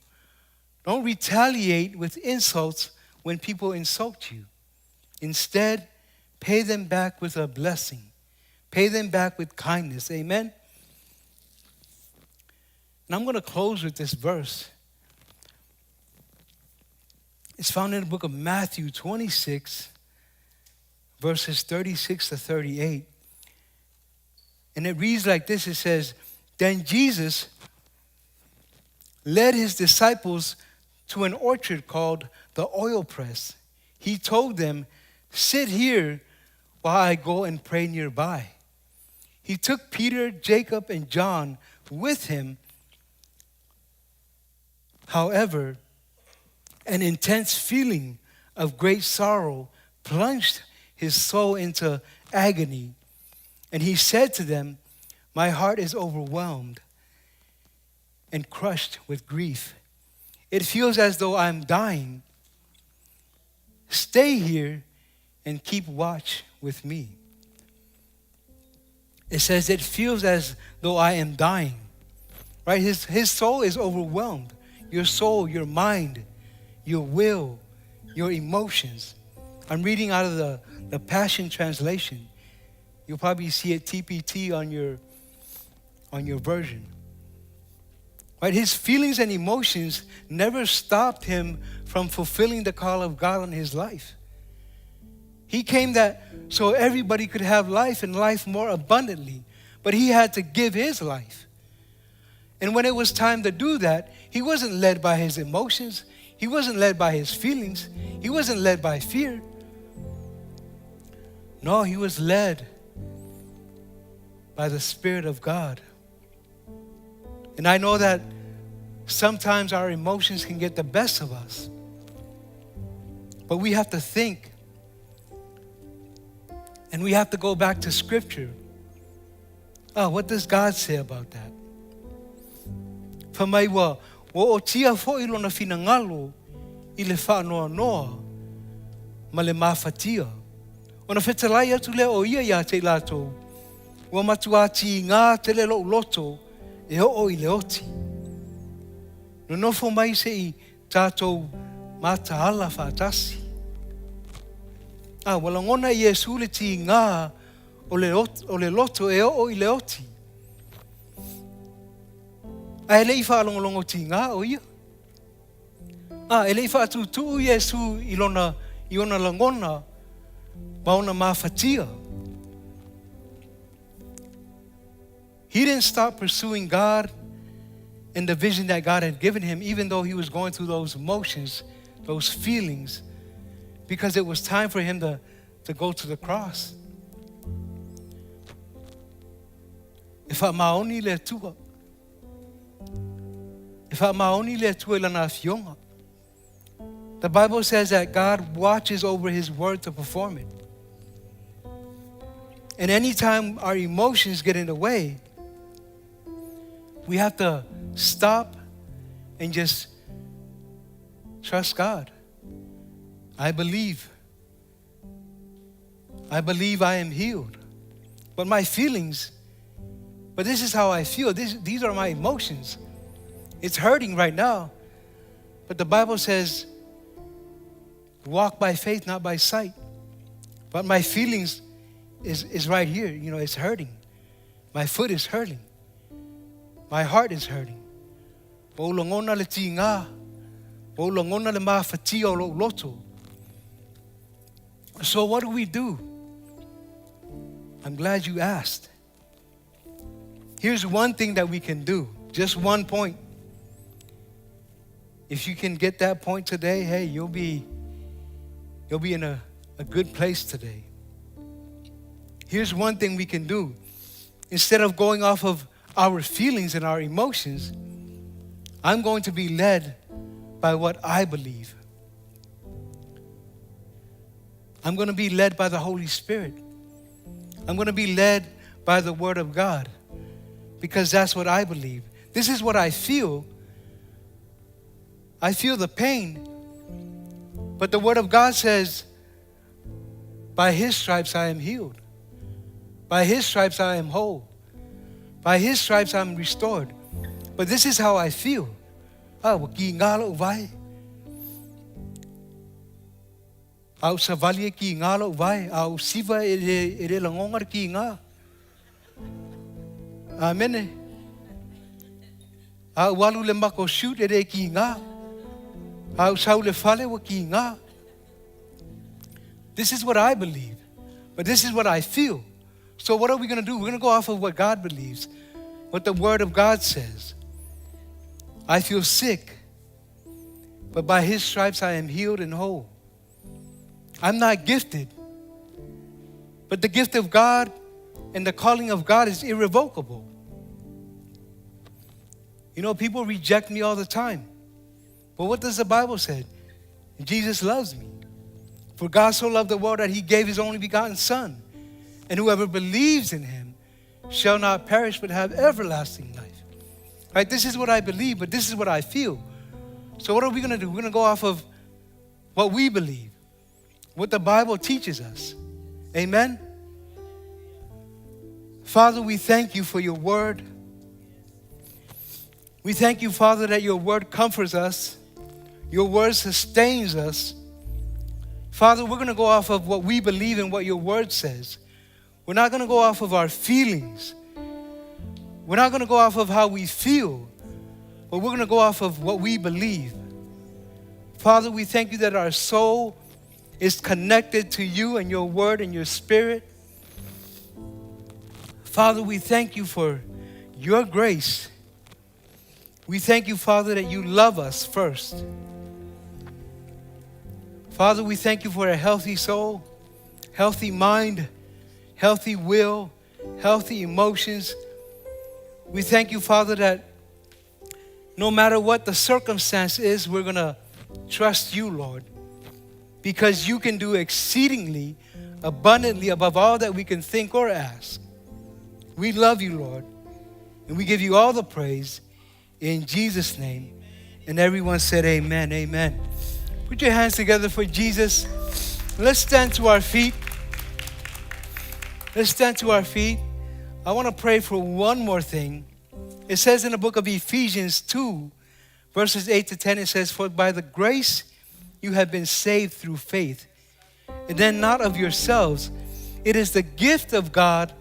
Don't retaliate with insults when people insult you. Instead, pay them back with a blessing. Pay them back with kindness. Amen. And I'm going to close with this verse. It's found in the book of Matthew 26, verses 36 to 38. And it reads like this. It says, Then Jesus led his disciples to an orchard called the oil press. He told them, Sit here while I go and pray nearby. He took Peter, Jacob, and John with him. However, an intense feeling of great sorrow plunged his soul into agony. And he said to them, My heart is overwhelmed and crushed with grief. It feels as though I'm dying. Stay here and keep watch with me. It says, It feels as though I am dying. Right? His soul is overwhelmed. Your soul, your mind, your will, your emotions. I'm reading out of the Passion Translation. You'll probably see it TPT on your version. Right? His feelings and emotions never stopped him from fulfilling the call of God on his life. He came that so everybody could have life and life more abundantly, but he had to give his life. And when it was time to do that, he wasn't led by his emotions. He wasn't led by his feelings. He wasn't led by fear. No, he was led by the Spirit of God. And I know that sometimes our emotions can get the best of us. But we have to think. And we have to go back to Scripture. Oh, what does God say about that? Fai mai ua ua ootia fo'i lona finagalo i le faanoanoa ma le mafatia. Ona fetalai atu lea o ia iā te i latou, Ua matuā tigā tele lo'u loto e oo i le oti. Nonofo mai se i tatou mataala faatasi. A, ua lagona e Iesu le tigā o le, o le loto e oo i le oti. Ae le i faalogologo tigā o ia. A, e le i faatūtū Iesu i lona, i ona lagona ma ona mafatia. He didn't stop pursuing God and the vision that God had given him, even though he was going through those emotions, those feelings, because it was time for him to go to the cross. E faamaoni le Atua. E faamaoni le Atua i lana afioga. The Bible says that God watches over his word to perform it. And anytime our emotions get in the way, we have to stop and just trust God. I believe. I believe I am healed. But my feelings, but this is how I feel. These are my emotions. It's hurting right now. But the Bible says, walk by faith, not by sight. But my feelings is right here. You know, it's hurting. My foot is hurting. My heart is hurting. O lagona le tiga. O lagona le mafatia o lou loto. So what do we do? I'm glad you asked. Here's one thing that we can do. Just one point. If you can get that point today, hey, you'll be in a good place today. Here's one thing we can do. Instead of going off of our feelings and our emotions, I'm going to be led by what I believe. I'm going to be led by the Holy Spirit. I'm going to be led by the Word of God because that's what I believe. This is what I feel. I feel the pain, but the Word of God says, by His stripes I am healed. By His stripes I am whole. By His stripes I am restored. But this is how I feel. Ah, ua kiga lou vae. A ou savali e kiga lou vae. A ou siva e le lagoga le kiga. Amene. A ou alu i le mako shoot e le kiga. A ou sau i le fale ua kiga. This is what I believe, but this is what I feel. So what are we going to do? We're going to go off of what God believes, what the Word of God says. I feel sick, but by His stripes I am healed and whole. I'm not gifted, but the gift of God and the calling of God is irrevocable. You know, people reject me all the time. But what does the Bible say? Jesus loves me. For God so loved the world that He gave His only begotten Son. And whoever believes in Him shall not perish but have everlasting life. Right? This is what I believe, but this is what I feel. So what are we going to do? We're going to go off of what we believe, what the Bible teaches us. Amen? Father, we thank you for your word. We thank you, Father, that your word comforts us. Your word sustains us. Father, we're going to go off of what we believe and what your word says. We're not going to go off of our feelings. We're not going to go off of how we feel, but we're going to go off of what we believe. Father, we thank you that our soul is connected to you and your word and your spirit. Father, we thank you for your grace. We thank you, Father, that you love us first. Father, we thank you for a healthy soul, healthy mind, healthy will, healthy emotions. We thank you, Father, that no matter what the circumstance is, we're going to trust you, Lord, because you can do exceedingly abundantly above all that we can think or ask. We love you, Lord, and we give you all the praise in Jesus' name. And everyone said amen, amen. Put your hands together for Jesus. Let's stand to our feet. Let's stand to our feet. I want to pray for one more thing. It says in the book of Ephesians 2, verses 8 to 10, it says, "For by the grace you have been saved through faith, and then not of yourselves. It is the gift of God,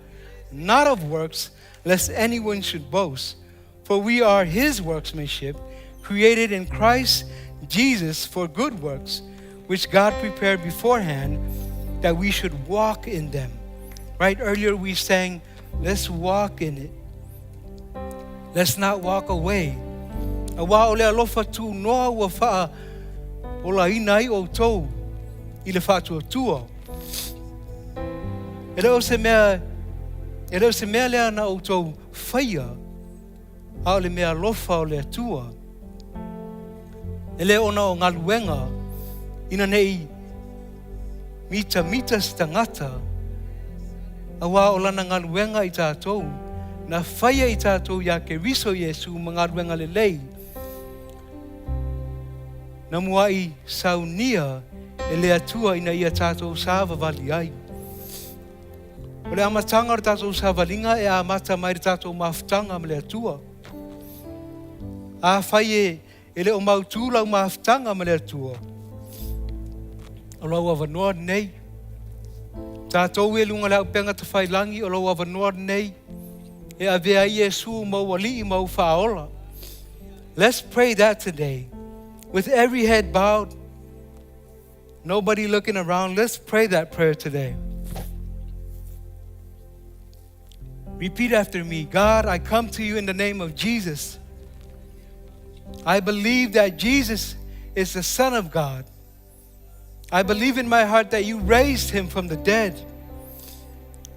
not of works, lest anyone should boast. For we are His workmanship, created in Christ Jesus for good works, which God prepared beforehand that we should walk in them." Right earlier we sang, let's walk in it. Let's not walk away. Aua o le alofa tu noa ua whaa o la ina ai o tau i le whaatuatua. E leo se mea, e leo se mea lea na o tau whaia, a o le mea alofa o le atua. E le ona o ngaluenga, ina nei mita mita se tangata, aua o lana ngaluenga i tātou, na whaia i tātou ia ke riso Iesu ma ngaluenga le lei. Na mua i saunia e le Atua ina ia tātou savavali ai. O le amataga o le tatou savaliga e amata mai le tatou mafutaga ma le Atua. Afai e e le o mautū lau mafutaga ma le Atua, o lau avanoa lenei. Tatou e luga le auupega tafailagi, o lau avanoa lenei e avea ai Iesu ma ou alii ma ou faaola. Let's pray that today. With every head bowed, nobody looking around, let's pray that prayer today. Repeat after me. God, I come to you in the name of Jesus. I believe that Jesus is the Son of God. I believe in my heart that you raised him from the dead,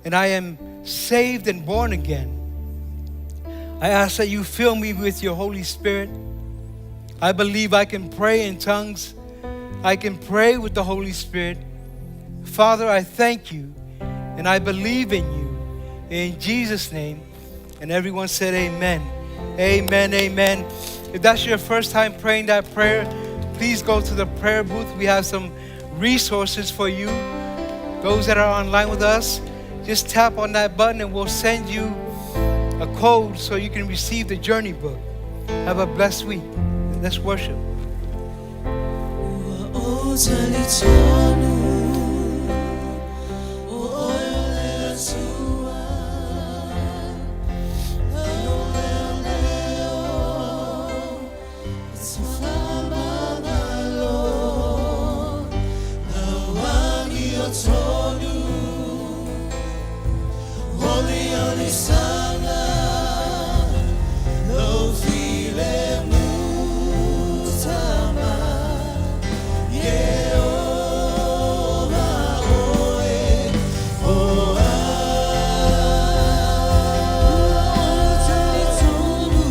and I am saved and born again. I ask that you fill me with your Holy Spirit. I believe I can pray in tongues. I can pray with the Holy Spirit. Father, I thank you, and I believe in you. In Jesus' name. And everyone said amen. Amen, amen. If that's your first time praying that prayer, please go to the prayer booth. We have some resources for you. Those that are online with us, just tap on that button and we'll send you a code so you can receive the journey book. Have a blessed week. Let's worship. Ua o talitonu, o oe le Atua. Lau leo leo, e te whamangalo. Lau amiotonu, olioli saga, lou filemu tama. Ieova oe o talitonu,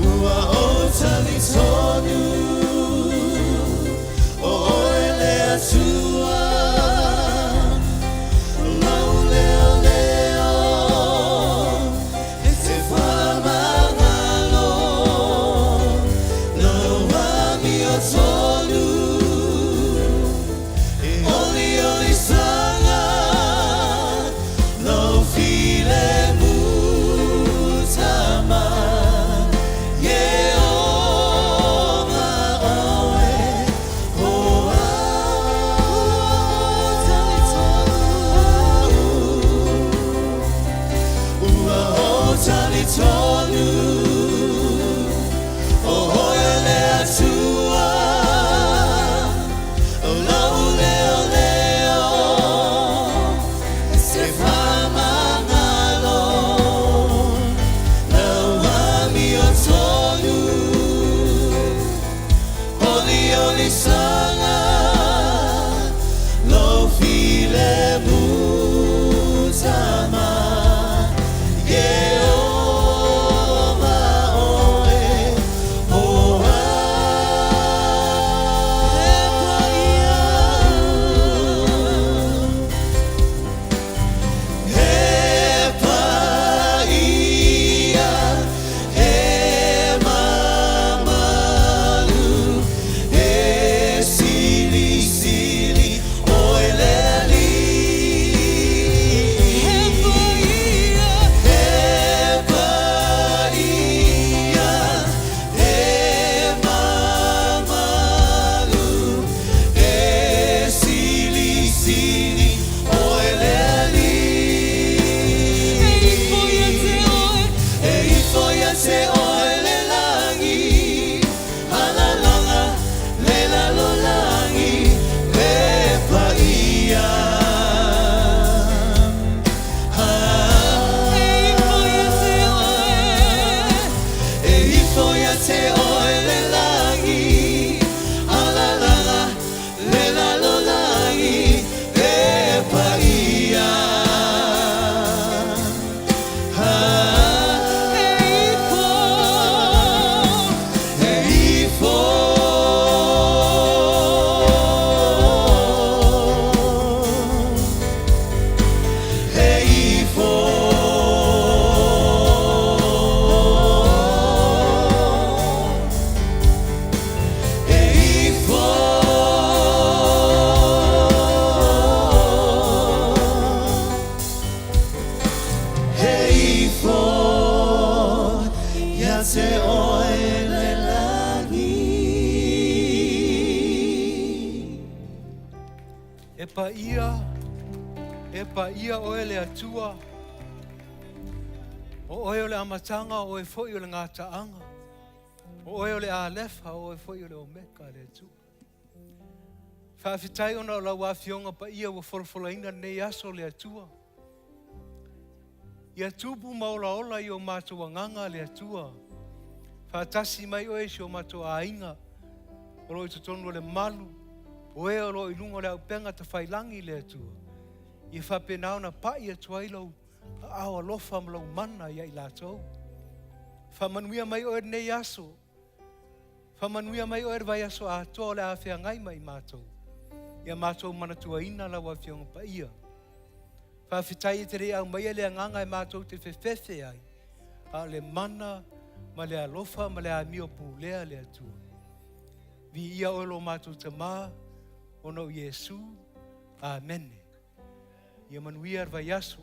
ua o talitonu, o oe le Atua. Lau leo leo, e te whamangalo. Lau amiotonu, e olioli saga, lou filemu tama. Ieova oe o talitonu. Ua o talitonu, o oe le Atua. Lau leo leo, e te whamangalo. Lau amiotonu, olioli saga, lou filemu tama. Ieova oe o e paia. E paia, e mamalu, e silisili, oe le Alii. E paia, e paia, e mamalu, e silisili, oe le Alii. E ifo ia te oe le lagi, alalala, le lalolagi, e paia. E ifo ia te oe, e ifo ia te oe le lagi, alalala, le lalolagi, e paia. E ifo. ia te oe le lagi. E paia, e paia oe le Atua. O oe o le amataga, o oe foi o le gataaga. O oe o le Alefa, o oe foi o le Omeka le Atua. Faafetai ona o lau afioga paia ua folafolaina lenei aso le Atua. Ia tupu ma olaola i o matou agaga le Atua. Faatasi mai oe i si o matou aiga o lo o i totonu o le malu, o e o lo o i luga o le auupega tafailagi le Atua. Ia faapena ona pai atu ai lou aao alofa ma lou mana ia i latou. Faamanuia mai oe lenei aso. Faamanuia mai oe le vaiaso atoa o le a feagai ma i matou. Ia matou manatuaina lau Afioga Paia. Faafetai e te le i aumaia le agaga e matou te fefefe ai, a o le mana ma le alofa ma le amio pulea le Atua. Viia oe lo matou Tamā, ona o Iesu. Amene. Ia manuia le vaiaso.